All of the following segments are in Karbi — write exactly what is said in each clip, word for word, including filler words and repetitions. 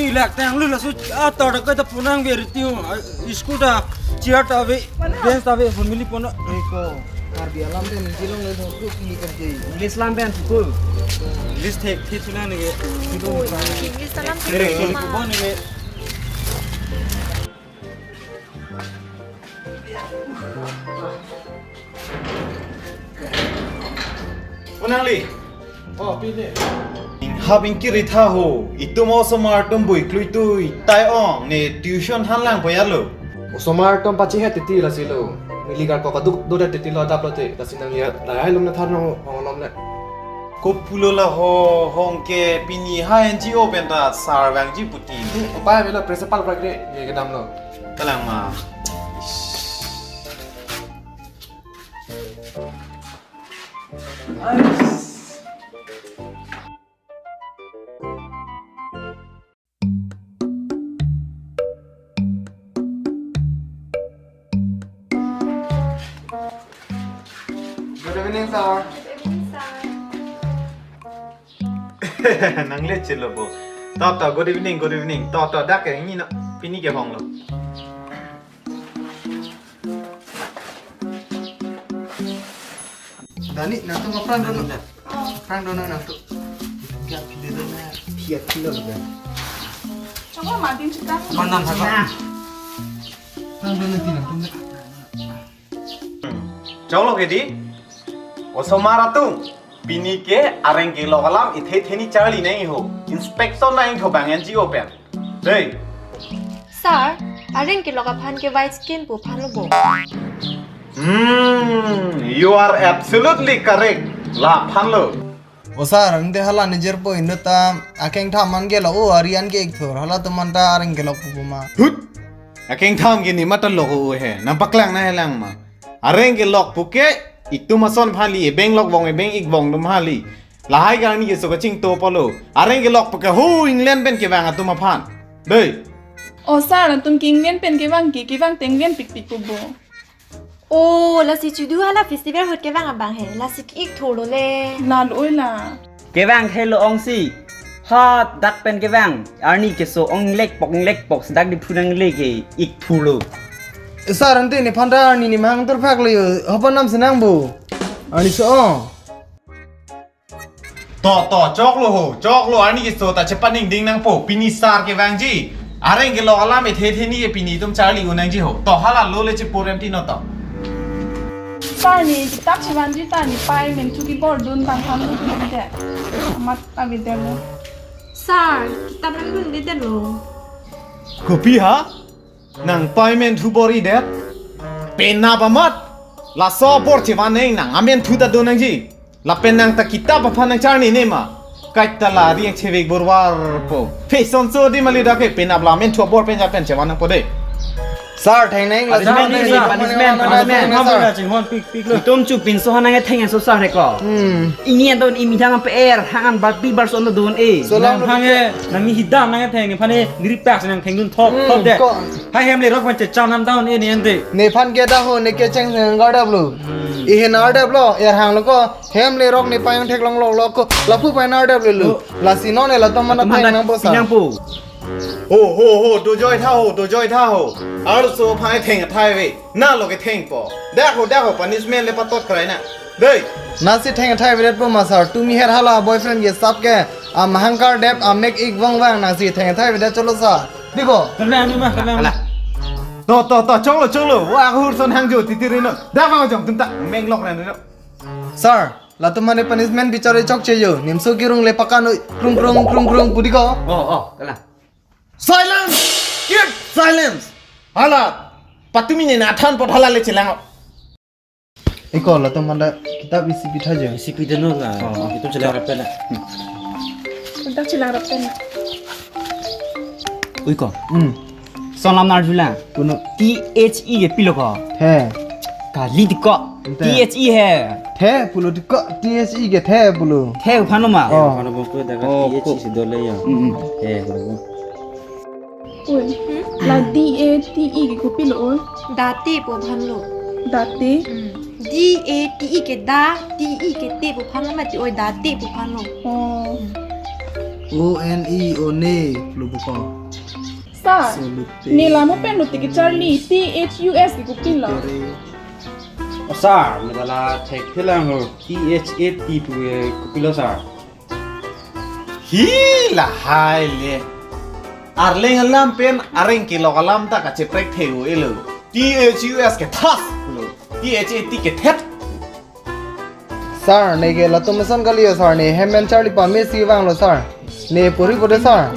Ilak tanglo laso ator ta kaita punang ve riti ho. School ta chair ta ave, bench ta ave, family pon. Eko, Karbi alam pen English along le thong thuk ni kan ke. English alam pen school. English thek thik thunang ni ke. English alam thek thek thek ma. Bon ni ke. Punangli. Oh, pine. Hap ingkiri tha ho. Itum osomar atum bui klui tui tai ong ne tuition than lang poyalo. Osomar atum pachi het titi lasi lo. Neli karkok aduk do det titi lo adap lote. Lasi nangli lahai lom na than nang hong lom le. Kopulo la ho hong ke pini ha N G O pen ta sar vangji puti. Opai avelo principal krakre ye kedam lo. Kalang ma. Good evening, sir. Nang le chelo bo. To, to, good evening, good evening. To, to, dak ke ini no. Pini ke hong lo. Dani, nangtum apran dulu. Apran dulu nangtum. Pia pide dulu. Pia pide dulu. Coba matiin cita. Mana mana. Apran dulu nanti nangtum. Cholo ke di. Osomar atum. Pini ke areng kelok alam ithe theni charli nang ho. Inspector nang tho bang N G O pen. Dei. Sir, areng kelok aphan ke white skin pu aphan lo bo. Hmm, you are absolutely correct. Laphan lo. O sir, ante hala nijer po indo ta akeng thaman ke lo o arian ke ik thor. Hala tuman ta areng kelok pu ma. Hut. Akeng tham ke ni mata lok o he. Nang paklang na helang ma. Areng kelok puke itum ason phali ebeng lok vong ebeng ik vong dum hali. Lahai garni keso kachingto polo. Areng kelok puke ho England pen kevang atum aphan. Dei. O sir, atum ke England pen kevang ke, kevang te England pikpik pu bo. O, lasi chudu hala festival ahut kevang abang he. Lasi ik thor lo le. Lal oi la. Kevang helo ongsi. Ha, dak pen kevang. Arni keso ong lek pok, lek pok, sedak di phunang lek ke ik thor lo. Sir, ante nephan ta arni ni mang tur phak lo yo. Hopa nam senang bo. Arni so ong. To, to, choklo ho, choklo arni keso ta chepaning ding nangpo. Pini sar kevangji. Areng kelok alam ithe theni ke pini itum charli un nangji ho. To hala lo le chepur em ti no to. Sir ne kitap chevanji ta ne payment thu kebor dun tang than lo dun de. Amat avedetlo. Sir, kitap nang dunde detlo. Kopi ha? Nang payment thu bor-idet? Penap amat. Laso bor chevan nang nang amen thu ta dun nangji. Lapen nang ta kitap aphan nang charni ne ma. Kaita la riang chevek borvar po. Pheson so di mali dak ke penap la amen thu abor pen ja pen chevan nangpo de. Sir, theng nang la. Punishment, sir, sir, punishment, punishment. Sir. Itum chupinso ha nang theng so sir he ko. Hmm. Ini adon imi dang pe er hangan bat pi bar son don e. So lang. Nang hang e, nang mi hidam nang theng ne phane niri pak nang theng dun thok, hmm, thok de. Ko. Hai hem le rok man che cham nam down e ne ende. Nephan ke da ho ne ke cheng nang gar dap lo. Hmm. Ihe nar dap lo, er hang lo ko. Hem le rok ne payang theklong lok lok ko. Lapu payang nar dap lo. Oh. Lasi non e latum mana theng nangpo sir. Nangpo. Ho, ho, ho, dojoi tha ho, dojoi tha ho. Arloso phai theng athai ve. Na lo ke thengpo. Dak ho, dak ho, punishment le patot krai na. Dei. Nangsi theng athai vedet po ma sir. Tumi her hala boyfriend ke sap ke. Amahang kardep, amek ik vong vang nangsi theng athai vedet cholo sir. Diko. Kala anu ma, kala anu. Kala. To, to, to, cholo, cholo. Wa hur son hang jo titi rino. Dak vang jong tum ta. Meng lok ren rino. Sir, latum mane punishment bichar chokche yo. Nimso kirung le pakan krung krung krung krung pu diko. Oh, oh, kala. Silence! Keep silence! Hala, patumi ne nathan pot hala le chelang. Eko, latum manda kitab isi pitha je. Isi pitha no la. Oh. Itum chelang rapen na. Itum chelang rapen na. Ui ko. Hmm. Son lam nar jula. Kuno. T H E ke pilo ko. The. Kali diko. Ante. T H E he. The, pulo diko. T H E ke the pulo. The uphan lo ma. Oh. Kono bangko daga oh, T H E ko. Si dole ya. Hmm, hmm. The, pulo. Oi, la D A T E ke kopilo oi? Date pu aphan lo. Date? Hmm. D A T E ke da, T E ke te pu aphan lo mati oi, date pu aphan lo. Oh. Hmm. O N E, one, lo buko. Sir, solute. Ne la mo pen lo tiki charli, T H U S ke kopilo? Tere. O sir, me dala thekthelang ho, T H A T pu ke kopilo sir? Hi lahai le. Arleng alam pen areng kelok alam ta kacheprek the-o-elo. T H U S ke thas lo. T H A T ke thet. Sir, ne ke latum ason kali yo sir, ne hem pen charli pame si vanglo sir. Ne puri puri sir.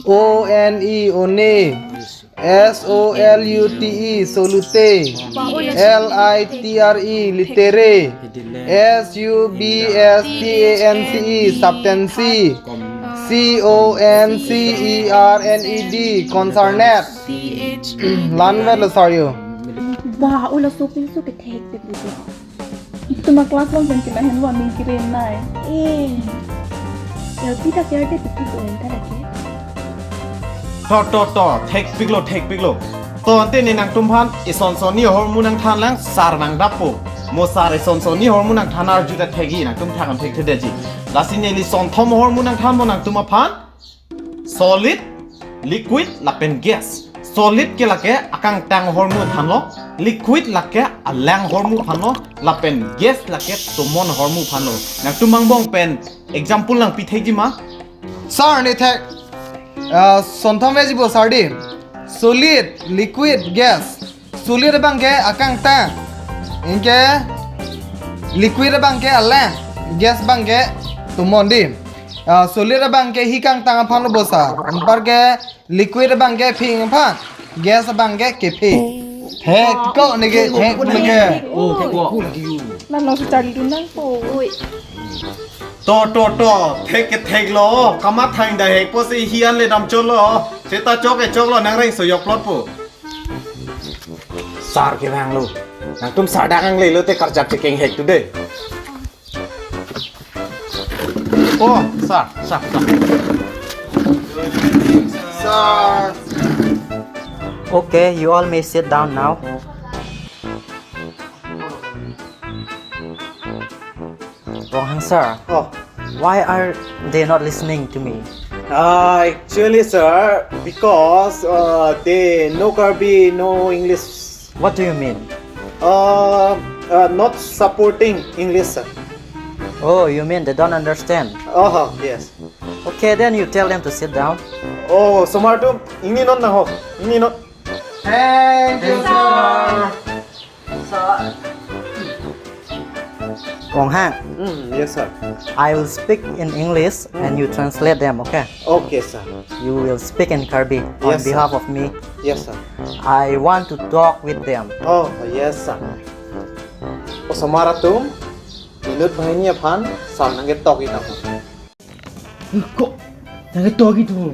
O N E, one. S O L U T E, solute. L I T R E, litere. S U B S T A N C E, substansi. C O N C E R N E D, concerned. Lanvet lo sir yo. Ba, ula sopin so ke thek te puto. Itum a class along pen kila hen lo ning kiren nai. Eh. Ya pita kya de piti ko enta lagi. To, to, to, thekpiklo, thekpiklo. To, ante ne nangtum aphan isonson ni ahormu nangthanlang, sir nangdappo. Mo sir isonson ni ahormu nangthan arju ta thekji, nangtum thakam thekthedetji. Lasi neli sonthom ahormu nangthanpo nangtum aphan. Solid, liquid lapen gas. Solid ke lake akangtang ahormu aphanlo, liquid lake alang ahormu aphanlo, lapen gas lake tomon ahormu aphanlo. Nangtum angbong pen example nangpi thekji ma? Sir, ne thek. Ah, sonthom veji bo sir di. Solid, liquid, gas. Solid abang ke akangtang. Anke liquid abang ke alang. Gas abang ke tomon di. Ah, solid abang ke hi kangtang aphanlo bo sir. Anparke liquid abang ke phing aphan. Gas abang ke kephi. Thek ko ne ke thek ne ke. Oh, thek ko. Nang nong si charli dun nangpo. Oi. To, to, to, thek ke theklo. Kamathang da hekpo si hi an le damchotlo. Seta chok ke choklo, nangreng so yok plot po. Sir ke vanglo. Nangtum sir dak angle lote karjap chekeng hek today. Oh, sir, sir, sir. Sir. Okay, you all may sit down now. Ronghang sir, oh, why are they not listening to me? Uh, actually, sir, because uh, they no Karbi, no English. What do you mean? Uh, uh, not supporting English, sir. Oh, you mean they don't understand? Oh, yes. Okay, then you tell them to sit down. Oh, osomar atum, ingni non nang ho, ingni non. Thank you, sir. Sir. Ronghang. Mm, yes, sir. I will speak in English and you translate them, okay? Okay, sir. You will speak in Karbi on behalf of me. Yes, sir. I want to talk with them. Oh, yes, sir. Osomar atum, minute banghini aphan, sir nangketok-ik nang. Ko, nangketok-ik tu.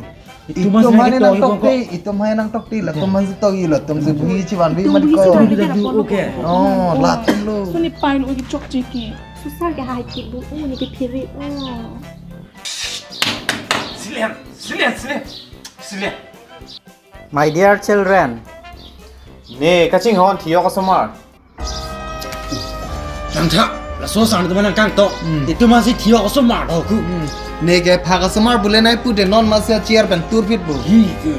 Itum mas itum mane nangketok-ik nangtok ko. Te, itum mane nangtok te, latum man si tok-iklo, latum si bui chivan bui itum man bui ko. Chivan bui ko. Okay. Oh, latum lo. Suni pain ugi chokche ke. Susar ke hai ki bu, u ne ke phiri. Oh. Silent, silent, silent. Silent. My dear children. Ne, kachinghon thiyok osomar. Nangtha, laso sang teman nangkangtok. Hmm. Itum mas si thiyok osomar do ku. Hmm. Ne ke phak osomar bule nai pute non mas ya chair pen turphit bo. Hi ku.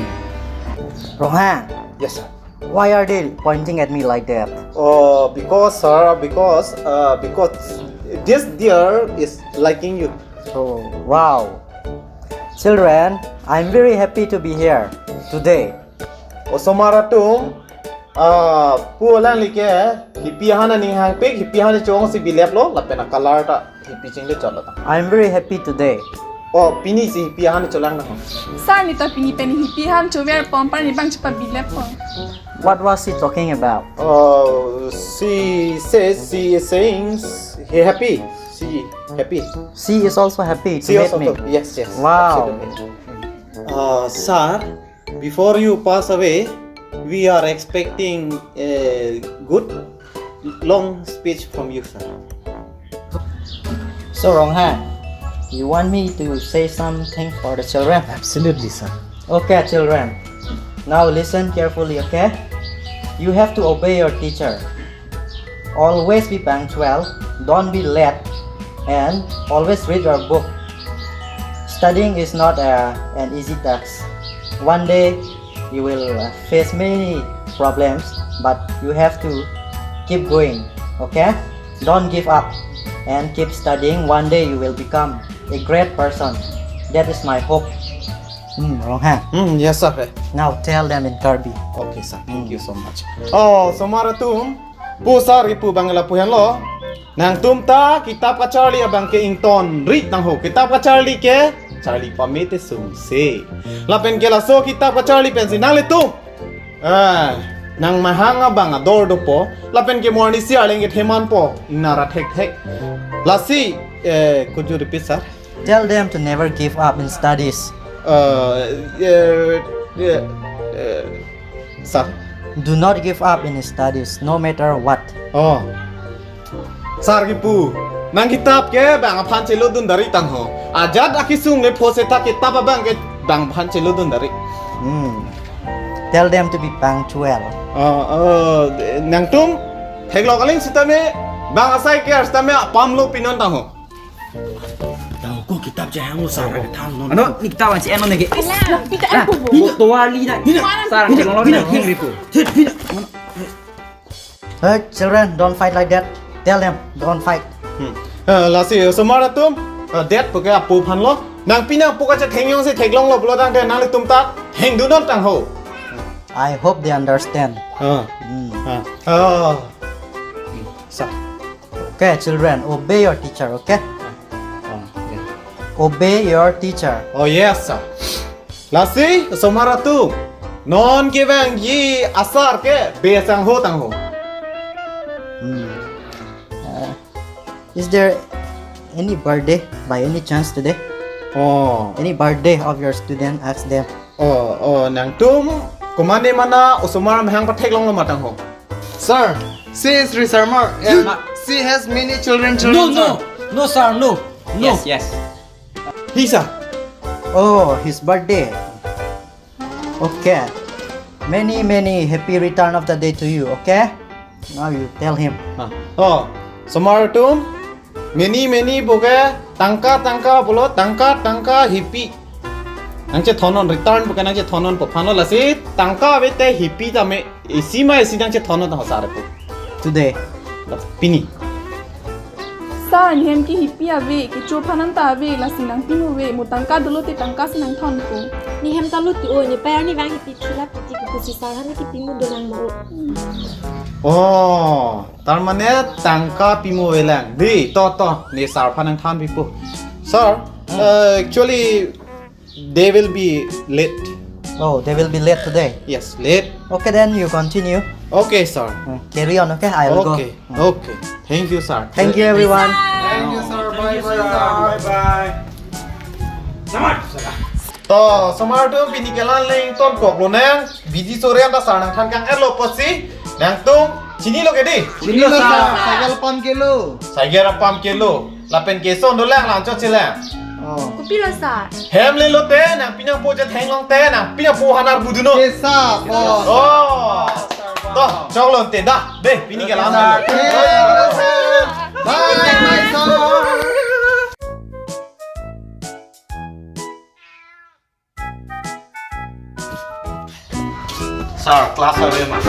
Ronghang. Yes, sir. Why are they pointing at me like that? Oh, because, sir, because, uh, because this dear is liking you. Oh, wow. Children, I'm very happy to be here today. Osomar atum, ah, pu alangli ke hipi ahan aning hangpik, hipi ahan chong si bileplo, lapen a-color ta hipi chingle chotlo ta. I'm very happy today. Oh, pini si hipi ahan cholang na ho. Sir, ne ta pini pen hipi ahan chover pom par ne bang chepabileppo. What was he talking about? Oh, she says, she is saying he happy. She happy. She is also happy to meet me. She also talk. Yes, yes. Wow. Absolutely. Uh, sir, before you pass away, we are expecting a good long speech from you, sir. So, Ronghang, you want me to say something for the children? Absolutely, sir. Okay, children. Now listen carefully, okay? You have to obey your teacher. Always be punctual, don't be late, and always read your book. Studying is not uh, an easy task. One day you will uh, face many problems, but you have to keep going, okay? Don't give up and keep studying. One day you will become a great person. That is my hope. Hmm, Ronghang. Hmm, yes, sir. Now tell them in Karbi. Okay, sir. Thank you so much. Oh, osomar atum, pu sar kipu abang lapu henlo. Nangtum ta kitap kacharli abang ke ingtonri tangho. Kitap kacharli ke charli pamete sungse. Lapen ke laso kitap kacharli pensi nanglitum, ah, nangmahang abang ador dopo. Lapen ke morning si arleng ke themanpo. Inara thek thek. Lasi, eh, could you repeat, sir? Tell them to never give up in studies. Uh, uh, uh, uh, sir. Do not give up in studies, no matter what. Oh. Sar kipu. Nang kitap ke bang aphan chelodun dari tangho. Ajat akisung le pho seta kitap abang ke bang aphan chelodun dari. Hmm. Tell them to be punctual. Uh, uh, nangtum theklong aling sitame bang asai ke sitame apam lo pinon tangho. Dau ko kitab jahang mo sara kethan non. Ano ni kitab ansi eno nege. Kita aku bu. Ini toali na. Ini sara kethan non ini ripo. Hit hit. Hey, children, don't fight like that. Tell them, don't fight. Hmm. Eh, lasi osomar atum, eh, det puke apu aphan lo. Nangpi nangpo kachethengyong si theklonglo pulo tangte nanglitum ta hengdunnon tangho. I hope they understand. Ah. Hmm. Ah. Ah. Sa. Okay, children, obey your teacher, okay? Ah, yeah. Obey your teacher. Oh yes, sir. Lasi osomar atum, non kevangji asar ke besang ho tangho. Hmm. Uh, is there any birthday by any chance today? Oh. Any birthday of your student? Ask them. Oh, oh, nangtum komatne mana osomar amahang patheklonglo ma tangho. Sir, she is Risarmar and she has many children. No, children no, sir. No sir, no. No. Yes, yes. Hi, sir. Oh, his birthday. Okay. Many, many happy return of the day to you, okay? Now you tell him. Ah. Oh, osomar atum, many many puke tangka tangka pulo, tangka tangka hipi. Nangchethonnon, return puke nangchethonnon pu aphan lo. Lasi tangka avete hipi tame isi ma isi nangchethonnon ta sar pu. Today. Pini. Sir, nehem ke hipi ave, kecho aphan anta ave, lasi nangpimo ave, mo tangka dolo te tangka si nangthon ko. Nehem ta luti o, nepei arnivang hipi thila piti kukusi sar han kipimo do nang mo. Oh, tar mane tangka pimo avelang. Di, to to, ne sar aphan nangthan pipo. Sir, uh, actually they will be late. Oh, they will be late today. Yes, late. Okay, then you continue. Okay, sir. Hmm, carry on, okay? I'll go. Okay, okay. Thank you, sir. Thank you, everyone. Thank you, sir. Bye bye, sir. To, osomar atum pini kelang le ingtonkoklo nang. Bidi sore anta sar nangthan kang-etlo pusi. Nangtum chinilo ke di? Chinilo, sir. Cycle pump kelo. Cycle pump kelo. Lapen keso dolang lang chot chelang. Oh. Kopilo sir? Hem lelote nangpi nangpo chethenglong te nangpi nangpo aphan arbudunnon. Kesa. Oh. Oh. To, choklo te da. De, pini kelang. Thank you, sir. Bye bye, sir. Sir, class ave ma?